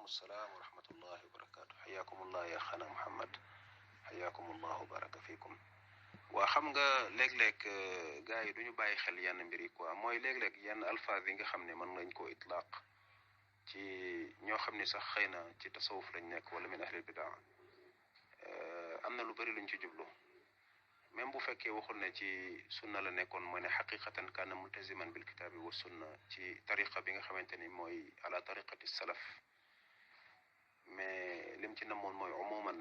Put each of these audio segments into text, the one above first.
وعليكم السلام ورحمة الله وبركاته. حياكم الله يا أخانا محمد. حياكم الله وبارك فيكم. waa xam nga léeg-léeg gars yi duñu bàyyi xel yenn mbir yi quoi mooy léeg-léeg yenn alphaaz yi nga xam ne mën nañ koo itlaaq ci ñoo xam ne sax xëy na ci tasawuf lañ nekk wala min ahlil bidaa am na lu bëri luñ ci jublu même bu fekkee waxul ne ci sunna la nekkoon mooy ne xaqiqatan kaana multaziman bil kitaabi wa sunna ci tariqa bi nga xamante ni mooy ala tariqati salaf mais lim ci namoon mooy umuman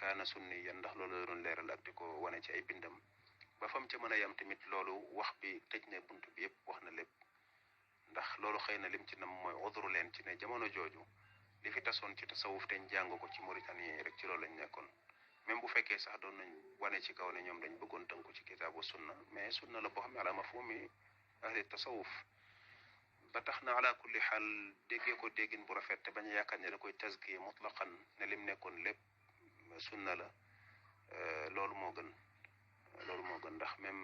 kaana sunniyan ndax loolu la doon leeral ak di ko wane ci ay bindam ba fam ca mën a yam tamit loolu wax bi tëj ne bunt bi yëpp wax na lépp ndax loolu xëy na lim ci nam mooy udru leen ci ne jamono jooju li fi tasoon ci tasawuf te jàng ko ci Mauritanie rek ci loolu lañ nekkoon même bu fekkee sax doon nañ wane ci kaw ne ñoom dañ bëggoon tënku ci kitaabu sunna mais sunna la boo xam ne ala mafhumi ahli tasawuf ba tax na ala kulli xaal déggee ko déggin bu rafet te bañ a yaakaar ne da koy tazkiye mutlaqan ne lim nekkoon lépp sunna la loolu moo gën ndax même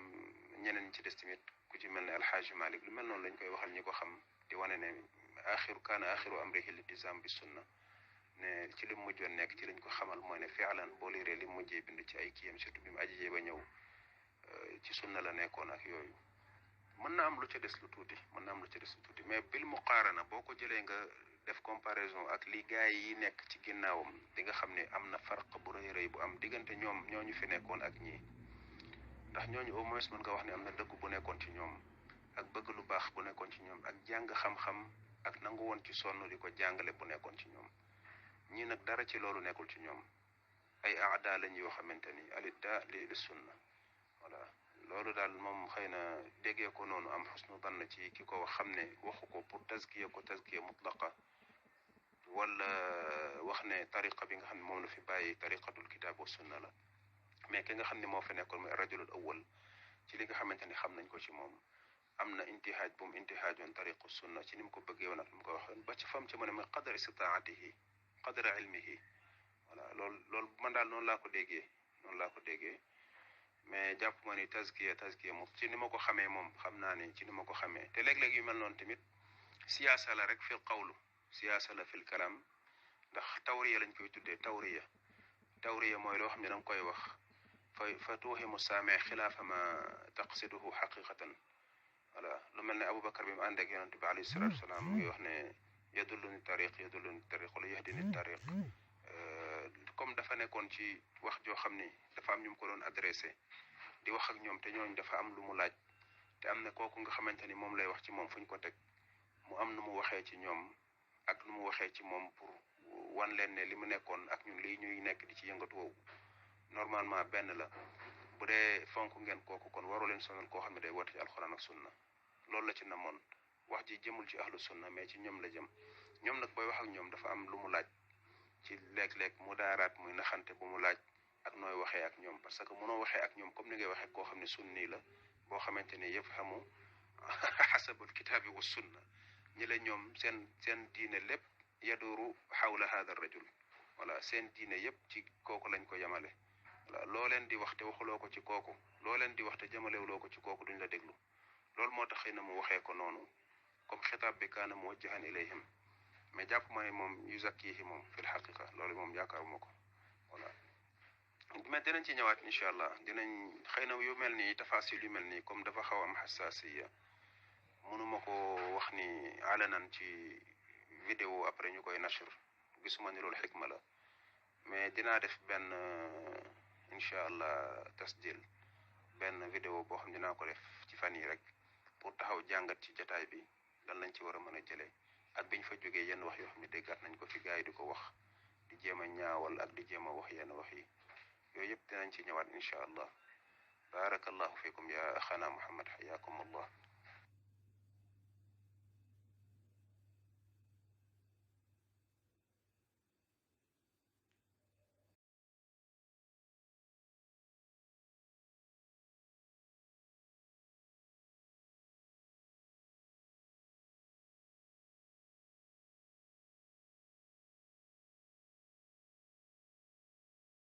ñeneen ci des tamit ku ci mel ne alxaaji Malik lu mel noonu lañ koy waxal ñi ko xam di wane ne kaana axiru amrihi liltizaam bi sunna ne ci lim mujjoon nekk ci lañ ko xamal mooy ne fi'lan boo liiree lim mujjee bind ci ay kiyam surtout bi mu ajijee ba ñëw ci sunna la nekkoon ak yooyu mën na am lu ca des lu tuuti mais bil muqaarana boo ko jëlee nga def comparaison ak li gaay yi nekk ci ginnaawam di nga xam ne am na farq bu rëy rëy bu am diggante ñooñu fi nekkoon ak ñii ndax ñooñu au moins mën nga wax ne am na dëgg bu nekkoon ci ñoom ak bëgg lu baax bu nekkoon ci ñoom ak jàng xam-xam ak nangu woon ci sonn di ko jàngale bu nekkoon ci ñoom ñii nag dara ci loolu nekkul ci ñoom ay aada lañ yoo xamante ni alidda li sunna voilà loolu daal moom xëy na déggee ko noonu am xusnu dann ci ki ko wax xam ne waxu ko pour tazkiya mutlaqa wala wax ne tariqa bi nga xam ne moom la fi bàyyi tariqatul kitaab wa sunna la mais ki nga xam ne moo fi nekkoon mooy rajulul awwal ci li nga xamante ni xam nañ ko ci moom am na intihaaj bu mu intihaajoon tariqu sunna ci ni mu ko bëggee woon ak ni mu ko waxoon ba ci fam ci mu ne mooy qadra istitaatihi qadra ilmihi voilà loolu man daal noonu laa ko déggee mais jàpp ma ni tazkiya moom ci ni ma ko xamee moom xam naa ni ci ni ma ko xamee te léeg-léeg yu mel noonu tamit siyaasa la rek fil qawlu siyaasa la fil kalam ndax tawriya lañ koy tuddee tawriya mooy loo xam ne da nga koy wax fa tuuhimu saame xilaafa ma taqsiduhu xaqiqatan voilà lu mel ne Aboubacar bi mu ànd ak yonent bi alayhi salaatu wasalaam mu ngi wax ne yadulluni tariq wala yahdini tariq comme dafa nekkoon ci wax joo xam ni dafa am ñu mu ko doon adressé di wax ak ñoom te ñooñ dafa am lu mu laaj te am na kooku nga xamante ni moom lay wax ci moom fu ñu ko teg mu am nu mu waxee ci ñoom ak nu mu waxee ci moom pour wan leen ne li mu nekkoon ak ñun lii ñuy nekk di ci yëngatu woowu normalement benn la bu dee fonk ngeen kooku kon waru leen sonal koo xam ne day woote ci alxuraan ak sunna loolu la ci namoon wax ji jëmul ci ahlu sunna mais ci ñoom la jëm ñoom nag booy wax ak ñoom dafa am lu mu laaj ci léeg-léeg mu daaraat muy naxante bu mu laaj ak nooy waxee ak ñoom parce que mënoo waxee ak ñoom comme ni ngay waxee koo xam ne sunni la boo xamante ne yëpp xamu xasabul kitaabi wa sunna ñi la ñoom seen diine lépp yaduru xawla hada rajul voilà seen diine yëpp ci kooku lañ ko yemale voilà loo leen di wax te waxuloo ko ci kooku loo leen di wax te jëmalewuloo ko ci kooku duñ la déglu loolu moo tax xëy na mu waxee ko noonu comme xitaab bi kaana muwajjahan ilayhim mais jàpp ma ne moom yuzakkihi moom fil xaqiqa loolu moom yaakaaruma ko voilà mais dinañ ci ñëwaat incha allah dinañ xëy na yu mel nii tafasil yu mel nii comme dafa xaw am xasaasiya mënuma ko wax ni alanan ci vidéo après ñu koy nashr gisuma ni loolu xikma la mais dinaa def benn incha allah tasjil benn vidéo boo xam ne dinaa ko def ci fan yi rek pour taxaw jàngat ci jotaay bi lan lañ ci war a mën a jëlee ak biñ fa jógee yenn wax yoo xam ne déggaat nañ ko fi gars yi di ko wax di jéem a ñaawal ak di jéem a wax yenn wax yi yooyu yëpp dinañ ci ñëwaat incha allah barakallahu fikum ya axana muhammad xayakum allah